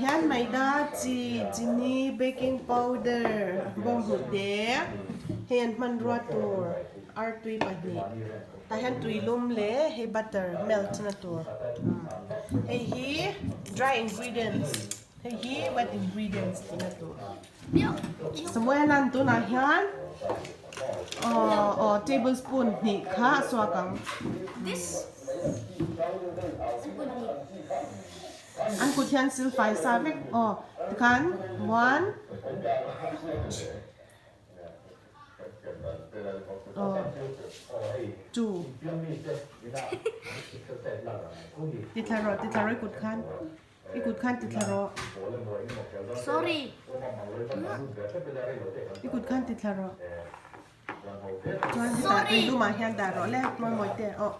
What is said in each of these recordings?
hian maida chi chini baking powder bawnghnute hei an hmanrua tur artui pahnih tah hian tuilum leh hei butter melt na tur hei hi dry ingredients hei hi wet ingredients tih na tur Samuela'n tunah hian aw aw tablespoon hnih kha a suak ang. An kut hian silfai sa vek aw tikhan one aw two tithla rawh tithla rawh i kut khan. I kut khan ti thla rawh. Sorry. I kut khan ti thla rawh. Chuan hetah tui lumah hian dah rawh le mawi mawi te aw.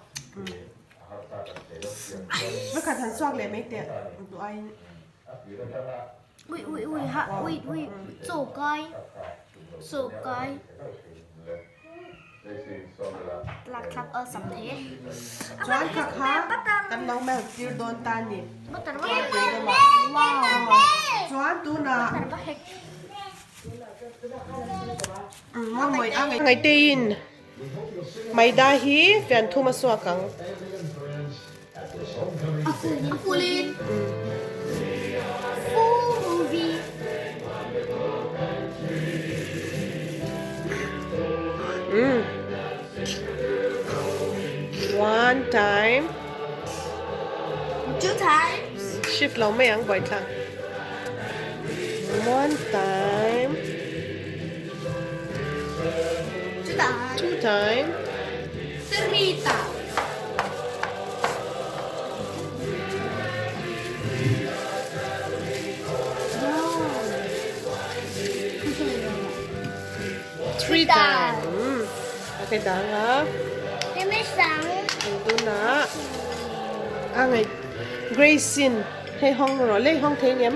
Vekhat han suak leh mai teh duh aiin. Ui ui ui ha ui ui chaw kai chaw kai. Tlak thlak awlsam thei e. Chuan kha kha kan lo melt tir dawn ta ni. Chuan tunah Ngaiteiin maida hi fian thum a suak ang. A fulin full movie. Mm. One time. Two times. Shift lo mai ang buai thla. One time. Two times. Two time. Three times. Three times. Okay, dang a. Tuna a ngai Grace-in hei hawng rawh le hawng thei ngem.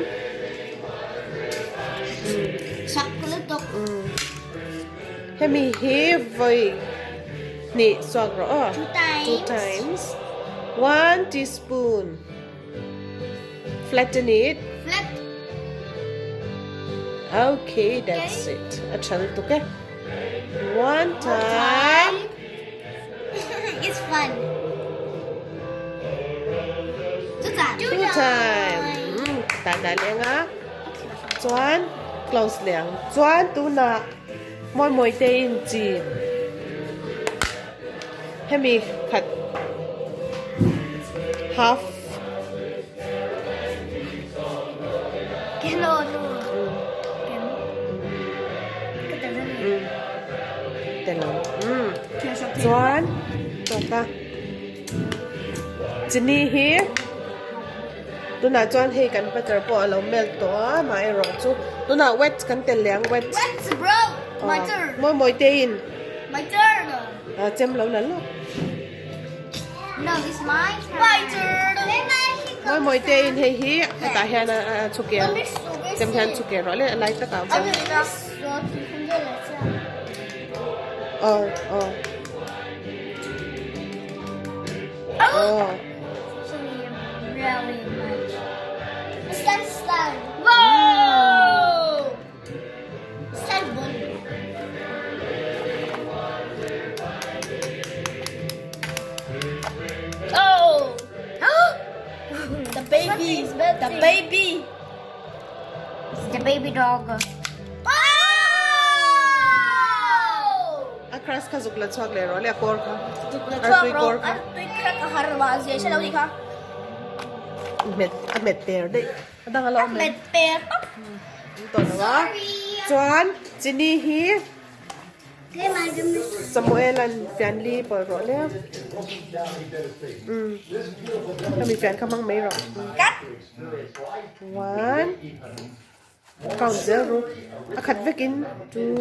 Hemi hi vawi hnih suak rawh aw. Two times. Two times. One teaspoon. Flatten it. Flat. Okay, that's it. A tha lutuk e. One time. It's fun. Two times. Two time. Ta da leng a. Chuan close leng. Chuan tunah mawi mawi te in chi hemi khat half Kelo nu. Tel ang. Chuan tawk a chini hi Tunah chuan hei kan butter pawh a lo melt tawh a amaherawh chu tunah wet kan tel leh ang wet. Wet bro! My turn! Mawi mawi te in. My turn! Ah chem lo la lawk. No, it's my turn. My turn! Mawi mawi te in hei hi hetah hian a chhuke ang chem hian chhuke rawh le a lai takah chuan. Aw aw. Aw. The baby, the baby, the baby dog. A crush kha zuk la chhuak leh rawh le a kawr kha. Zuk la chhuak rawh a tui kha ka har lo a zia hre lo ni kha. Met a met per daih a dang a lo met. Met per tawp. Tawh lo a. Chuan chini hi Samuel an fian li pawlh rawh le. Umm hemi fian kha hmang mai rawh. One. Count zel ru. A khat vekin two,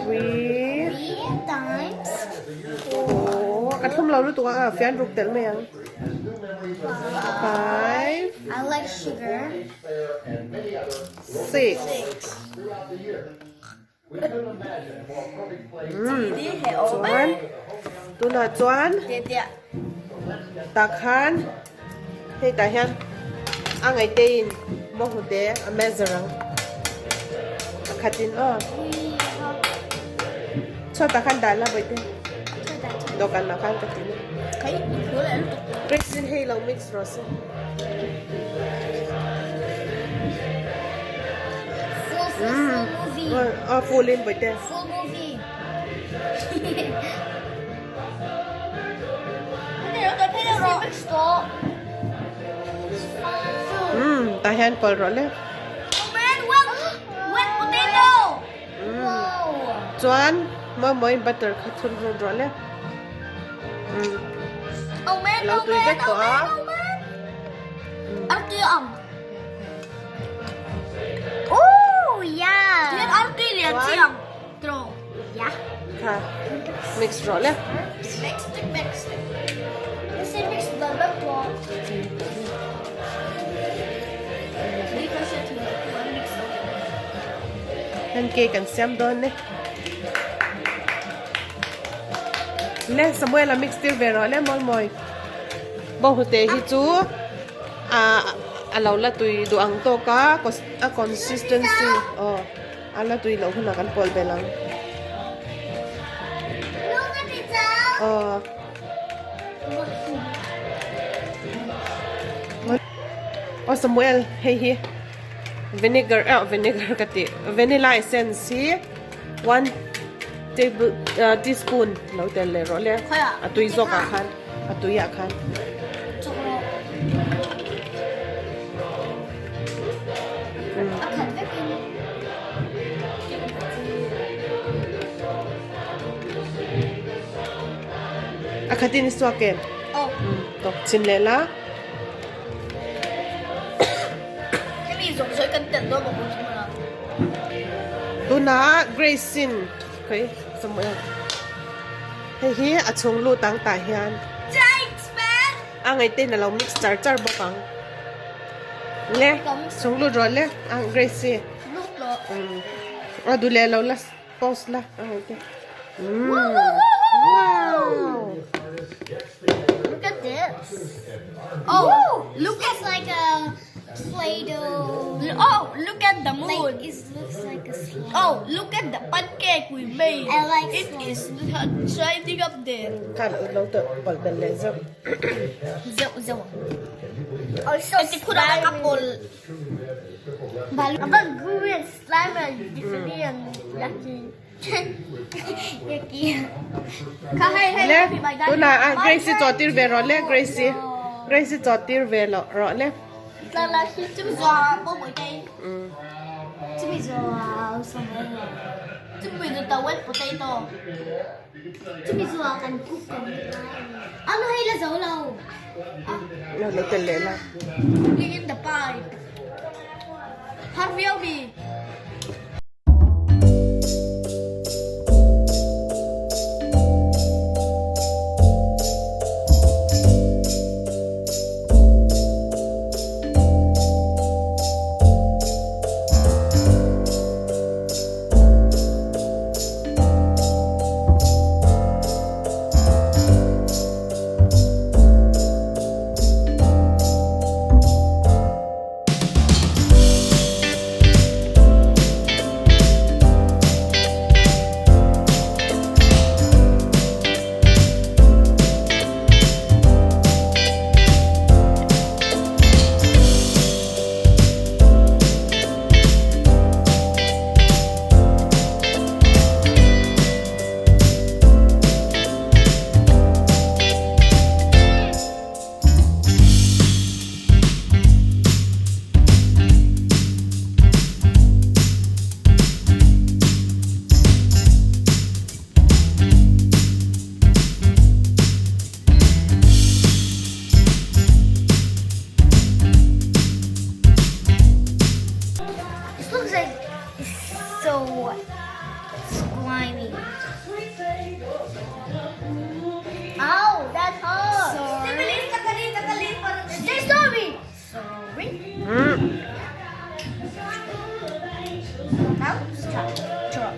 three, four. A thlum lo lutuk a, a fian ruk telh mai ang. Five, six. Chuan tunah chuan tah khan hei tah hian. A ngaihte in bawnghnute a measure ang. A khat in aw. Chhuatah khan dah la bawihte. Dawhkan ah khan ka ti na. Grace in hei lo mix rawh se. Aw full in bawihte. Full movie. Umm tah hian pawlh rawh le. Chuan mawi mawiin butter kha thun rut rawh le. Umm a lo tui vek tawh a. Kha mix rawh le. Heng cake an siam dawn e. Le Samuel a mix tir ve rawh le mawi mawi. Bawnghnute hi chu a lo la tui duh ang tawk a a consistency aw. A la tui loh hunah kan pawlh belh ang. Aw. Aw Samuel hei hi vinegar eh vinegar ka tih vanilla essence hi one table teaspoon lo tel leh rawh le a tui zawk ah khan a tui ah khan. A khat vekin. A khatin i suak em? Aw. Tawk chin leh la. Hemi zawng zawng kan telh dawn bawk chu hmana. Tunah Grace in khawi Samuel hei hi a chhung lut ang tah hian. Thanks man. A ngaihte in a lo mix char char bawk ang. Le chung lut rawh le a Grace Lut rawh. A duh leh lo la pause la a ngaihte. Wow! Look at this. Oh, look at like a Play-Doh. Oh, look at the moon. Like, it looks like a slime. Oh, look at the pancake we made. I like It slime. is shining up there. Khan lo te pal bel leh zeuh. Zeuh zeuh. Oh, so slimy. But gooey and slimy and jiggly and yucky. Yucky. Le, tunah ah Grace chaw tir ve rawh le Grace. Grace chaw tir ve loh rawh le. Lo lo tel leh la. This looks like it's so slimy. Ow, that's hot. Sorry. Say sorry. Sorry. Now stop. Drop.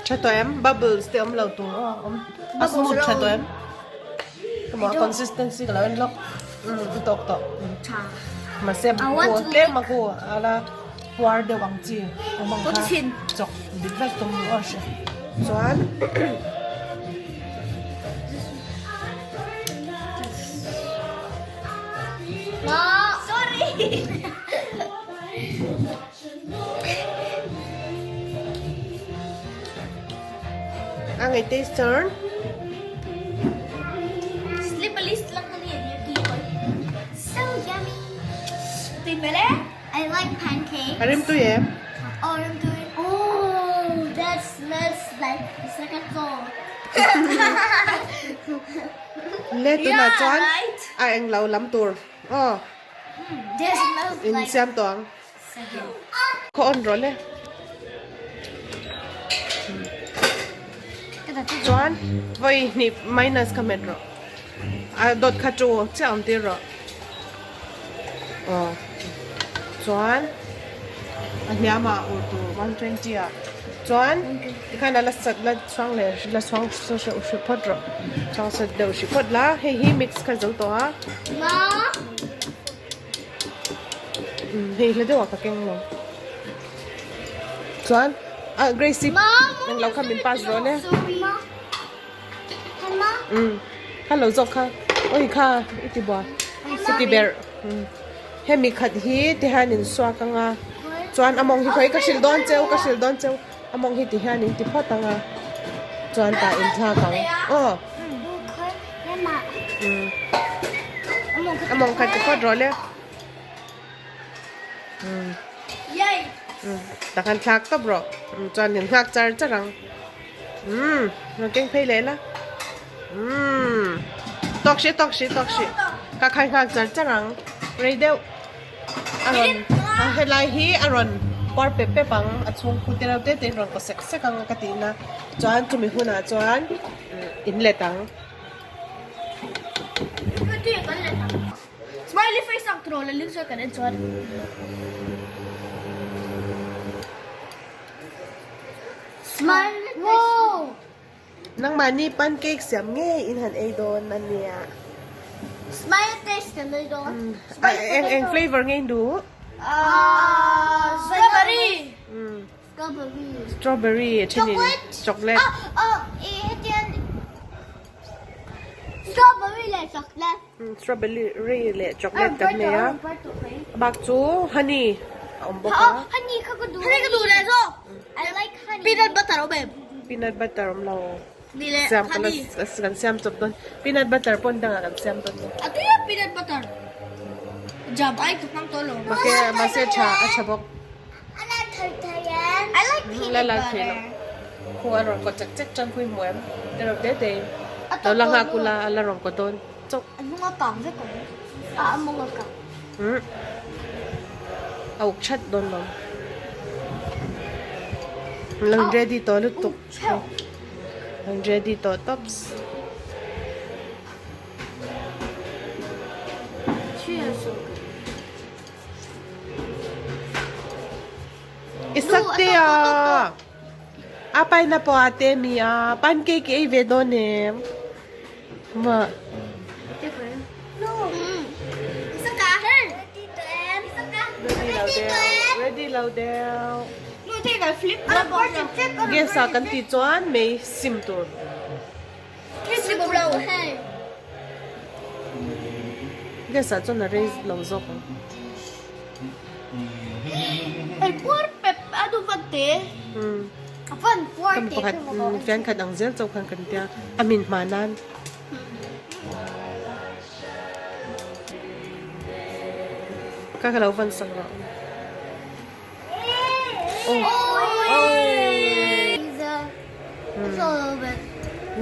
Tha tawh em? Bubbles te awm lo tur aw awm. A smooth tha tawh em? Emaw a consistency ka lo en lawk. Umm i tawk tawh. Mahse khu tlem a khu a la puar deuh ang chi awm ang kha chawk dik vek tum aw hre chuan A ngày taste turn. So yummy. I like pancakes. A rim tui em? Oh, rim tui. Oh, that smells like it's like a doll. Le tunah chuan a englo lam tur aw. This smells In like siam tawh ang. Khaw on rawh le. Chuan vawi hnih minus kha hmet rawh. A dawt kha chu chiah awm tir rawh. Aw chuan a hniamah ur tur 120 ah chuan tikhan a la sat la chhuang leh la chhuang hreuh hreuh phawt rawh. Chhuang sat deuh hrih phawt la hei hi mix kha zo tawh a. Hei hla deuh ah ka keng lo. Chuan ah Gracie englo kha min pass rawh le. Umm kha lo zawk kha oi kha i ti bua i ti berh hemi khat hi ti hian in suak anga chuan a mawng hi khawi ka hrilh dawn cheu ka hrilh dawn cheu a mawng hi ti hian in ti phawt anga chuan tah in thlak ang aw. A mawng khat ti phawt rawh le. Tak han thlak tawp rawh. Chuan in nghak char char ang. Rawn keng phei leh la. Tawk hrih tawk hrih tawk hrih. Ka khai nghak char char ang. Rei deuh. A rawn a helai hi a rawn puar pep pep ang. A chhung khu te reuh te te in rawn kaw sek sek ang ka tihna. Chuan chumi hunah chuan in let ang. Smiley face ang troll a link kan en chuan. Smiley Wow! Nangmahni pancake siam nge in han ei dawn a nia. Smiley face kan ei dawn. Eng eng flavor nge in duh? Strawberry. Strawberry a then in chocolate. Strawberry leh chocolate. Strawberry leh chocolate kan nei a. A bak chu honey a awm bawk a. Honey kha ka duh. Honey ka duh leh zawk. I like honey. Peanut butter awm em? Peanut butter awm lo. Siam ka la kan siam chawp dawn. Peanut butter pawn dangah kan siam dawn. A tui a peanut butter. Jam ai ka hmang tawh lo. Mahse tha a tha bawk. I like peanut butter. Khu a rawn kaw chek chek tan pui hmu em te reuh te te in lo la nghak ula a la rawn kaw dawn chauh. A hnung a kang vek awm a a mawng a kang. Umm a uk that dawn lo. Lo in ready tawh lutuk. Lo in ready tawh tawps. I sak te a a pineapple a te mi a pancake ei ve dawn em ma ready lo deuh gas ah kan tih chuan mei sim tur. Gas ah chuan a rei lo zawk ang. Kan pakhat fian khat ang zel chauh khan kan tia a min hma nan. Ka ka lo van sak rawh.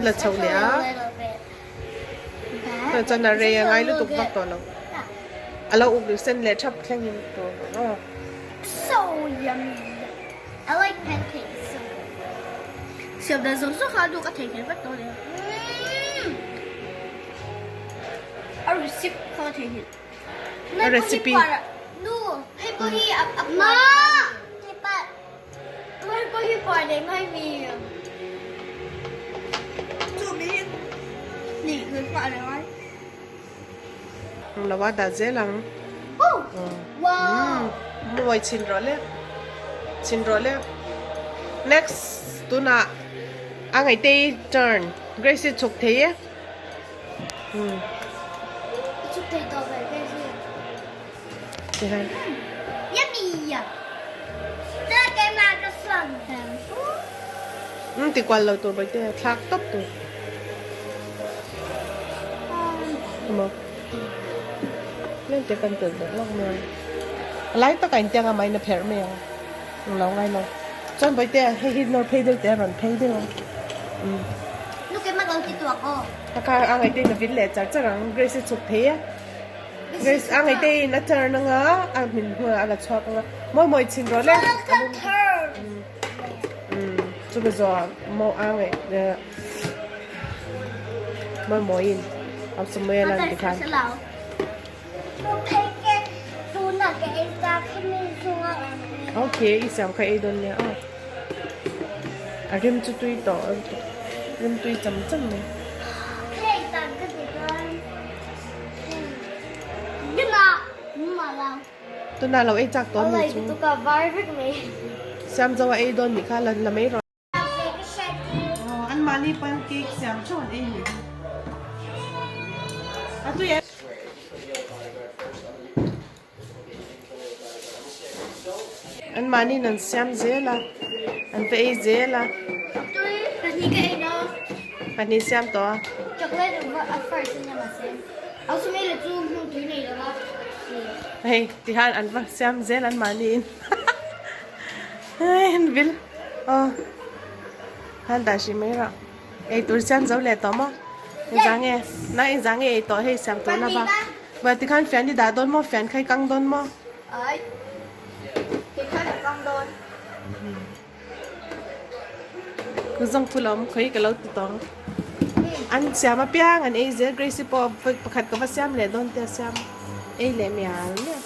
La chho leh a chuan a rei a ngai lutuk vak tawh lo a lo uk sen leh thap thleng in tur aw. So yummy I like pancakes so good Siam dan zawng zawng kha a nu ka thei nghilh vek tawh nia A receipt kha ka thei nghilh. A recipe. Nu, hei pawh hi a a Ma! Hei pawh hi puar leh ngai mi. Chu mi hi nih kan nghah leh ngai. Ang lo a dah zel ang. Mawi chhin rawh le. Chhin rawh le. Next tunah a ngaihte turn. Grace i chhuk thei e. Chhuk thei tawh ve Grace i. Tihian. Yummy! Keimah ka suam thei. Umm ti kual lo tur bawihte thlak tawp tur. Emaw tlem te kan telh leh lawk mai a. A lai takah intiang a mahin a pherh mai ang. Eng lo ngai lo. Chuan bawihte hei hi nawr phei deuh teh a rawn phei deuh ang. Umm. Nu keimah ka lo ti tuak aw. A kha a ngaihtuah in a vin leh char char ang. Grace i chhuk thei e. Grace a ngaihtuah in a turn anga a hmin hnuaiah a la chhuak anga. Mawi mawi chhin rawh le. Umm chumi zawh maw a ngaih mawi mawiin a sawmawia lan tikhan. Okay i siam kha ei dawn nia aw. A rim chu tui tawh rim tui cham cham mai. Tunah lo ei chak tawh a ni chu. Siam zo a ei dawn nih kha la la mai rawh. Aw an mahni pawn cake siam theuh an ei nih kha. A tui em? An mahniin an siam zel a, an va ei zel a. Pahnih siam tawh a. Hei tihian an va siam zel an mahniin hei an vil aw han dah hrih mai rawh. Eitur siam zo leh tawh maw? Engzah nge? Na engzah nge ei tawh hei siam tur lova? Vah tikhan fian i dah dawn maw? Fian kha i kang dawn maw? Ai, tikhan a kang dawn. Ka zawng thu lo awm khawi ka lo ti tawng. An siam apiang an ei zel Grace-i pawh pakhat ka va siam leh dawn tia siam ei leh mial mial.